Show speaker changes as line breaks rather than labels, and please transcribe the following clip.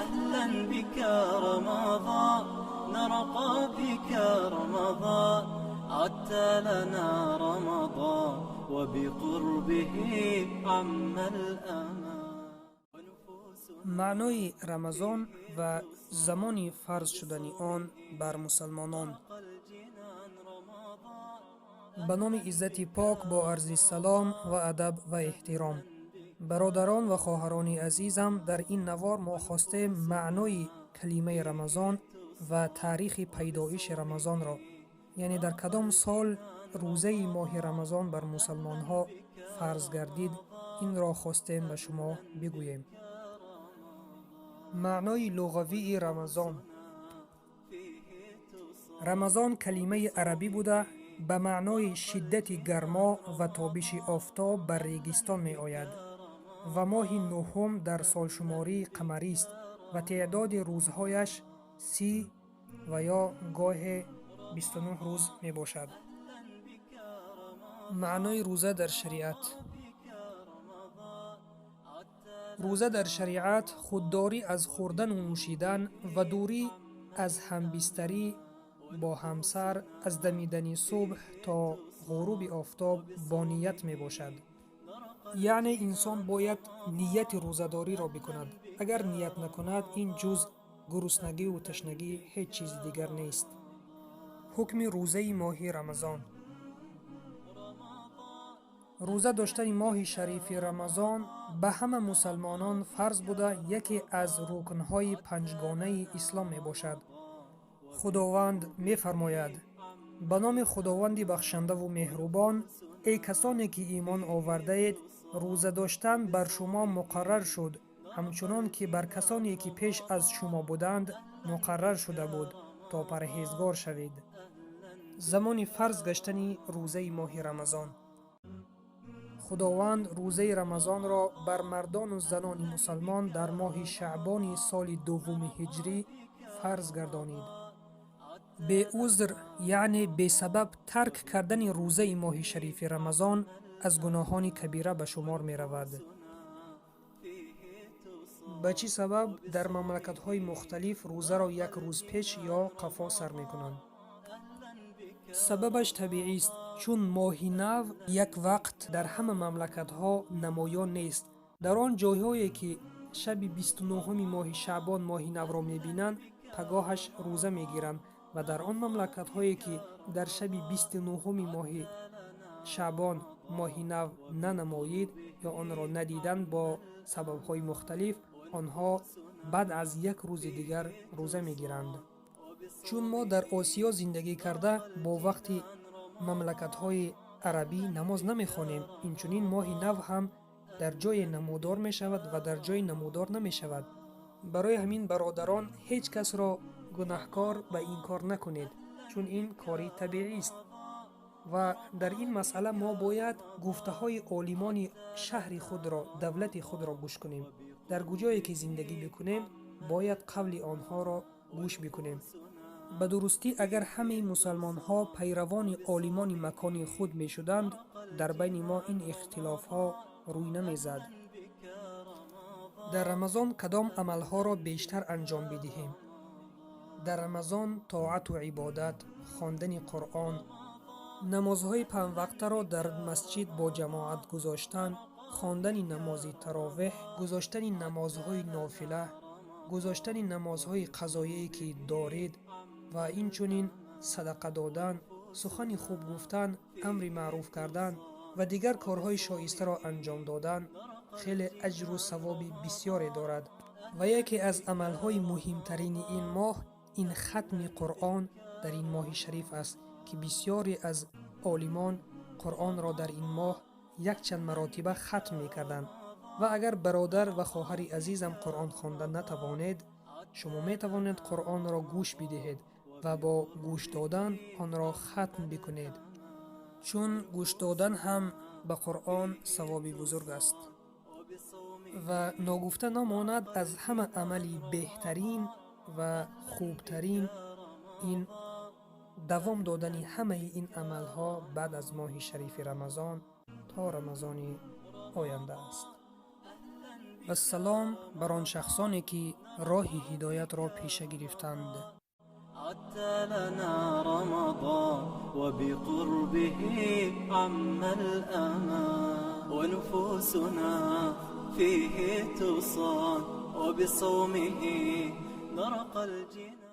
أهلا بك رمضان، نرقى بك رمضان، عدت لنا رمضان، وبقربه عم الأمان.
Маънои Рамазон ва замони фарз шудани он бар мусалмонон. Ба номи Иззати Пок, бо арзи салом ва адаб ва эҳтиром. Бародарон ва хоҳарони азизам, дар ин навор мо хостем маънои калимаи Рамазон ва таърихи пайдоиши Рамазонро, яъне дар кадом сол рӯзаи моҳи Рамазон бар мусалмонҳо фарз гардид, инро хостем ба шумо бигӯем. Маънои луғавии Рамазон. Рамазон калимаи арабӣ буда, ба маънои шиддати гармо ва тобиши офтоб бар регистон меояд ва моҳи нуҳум дар солшумории қамарист ва теъдоди рӯзҳояш 30 ва ё гоҳе 29 рӯз мебошад. Маънои рӯза дар шариат. Рӯза дар шариат худдорӣ аз хӯрдану нӯшидан ва дурӣ аз ҳамбистарӣ бо ҳамсар аз дамидани субҳ то ғуруби офтоб бо ният мебошад. Яъне инсон бояд нияти рӯзадориро бикунад. Агар ният накунад, ин ҷуз гуруснагиву ташнагӣ ҳеҷ чизи дигар нест. Ҳукми рӯзаи моҳи Рамазон. Рӯза доштани моҳи шарифи Рамазон ба ҳама мусалмонон фарз буда, яке аз рукнҳои панҷгонаи ислом мебошад. Худованд мефармояд: ба номи Худованди бахшандаву меҳрубон, эй касоне ки имон овардаед, рӯза доштан бар шумо муқаррар шуд, ҳамчунон ки бар касоне ки пеш аз шумо буданд муқаррар шуда буд, то парҳезгор шавед. Замони фарз гаштани рӯзаи моҳи Рамазон. Худованд рӯзаи Рамазонро бар мардону занони мусалмон дар моҳи шаъбони соли дуввуми ҳиҷрӣ фарз гардонид. Беузр, яъне бесабаб тарк кардани рӯзаи моҳи шарифи Рамазон аз гуноҳони кабира ба шумор меравад. Ба чӣ сабаб дар мамлакатҳои мухталиф рӯзаро як рӯз пеш ё қафо сар мекунанд? Сабабаш табиист, чун моҳи нав як вақт дар ҳама мамлакатҳо намоён нест. Дар он ҷойҳое ки шаби 29-уми моҳи шаъбон моҳи навро мебинанд, пагоҳаш рӯза мегиранд ва дар он мамлакатҳое ки дар шаби 29-уми моҳи шаъбон моҳи нав нанамоид ё онро надиданд бо сабабҳои мухталиф, онҳо баъд аз як рӯзи дигар рӯза мегиранд. Чун мо дар Осиё зиндагӣ карда, бо вақти мамлакатҳои арабӣ намоз намехонем, инчунин моҳи нав ҳам дар ҷое намудор мешавад ва дар ҷое намудор намешавад. Барои ҳамин, бародарон, ҳеҷ касро гунаҳкор ба ин кор накунед, чун ин кори табиист ва дар ин масъала мо бояд гуфтаҳои олимони шаҳри худро, давлати худро гӯш кунем. Дар куҷое ки зиндагӣ бикунем, бояд қавли онҳоро гӯш бикунем. Ба дурустӣ, агар ҳамаи мусалмонҳо пайравони олимони макони худ мешуданд, дар байни мо ин ихтилофҳо рӯй намезад. Дар Рамазон кадом амалҳоро бештар анҷом бидиҳем? Дар Рамазон тоату ибодат, хондани Қуръон, намозҳои панҷвақтаро дар масҷид бо ҷамоат гузоштан, хондани намози таровеҳ, гузоштани намозҳои нофила, гузоштани намозҳои қазоие ки доред ва инчунин садақа додан, сухани хуб гуфтан, амри маъруф кардан ва дигар корҳои шоистаро анҷом додан хеле аҷру савоби бисёре дорад. Ва яке аз амалҳои муҳимтарини ин моҳ ин хатми Қуръон дар ин моҳи шариф аст, ки бисёре аз олимон Қуръонро дар ин моҳ якчанд маротиба хатм мекарданд. Ва агар бародар ва хоҳари азизам Қуръон хонда натавонед, шумо метавонед Қуръонро гӯш бидиҳед ва бо гӯш додан онро хатм бикунед, чун гӯш додан ҳам ба Қуръон савоби бузург аст. Ва ногуфта намонад, аз ҳама амали беҳтарин ва хубтарин ин давом додани ҳамаи ин амалҳо баъд аз моҳи шарифи Рамазон то Рамазони оянда аст. Вассалом бар он шахсоне, ки роҳи ҳидоятро пеша гирифтанд.
عدت لنا رمضان وبقربه عم الأمان، ونفوسنا فيه تصان، وبصومه نرقى الجنان.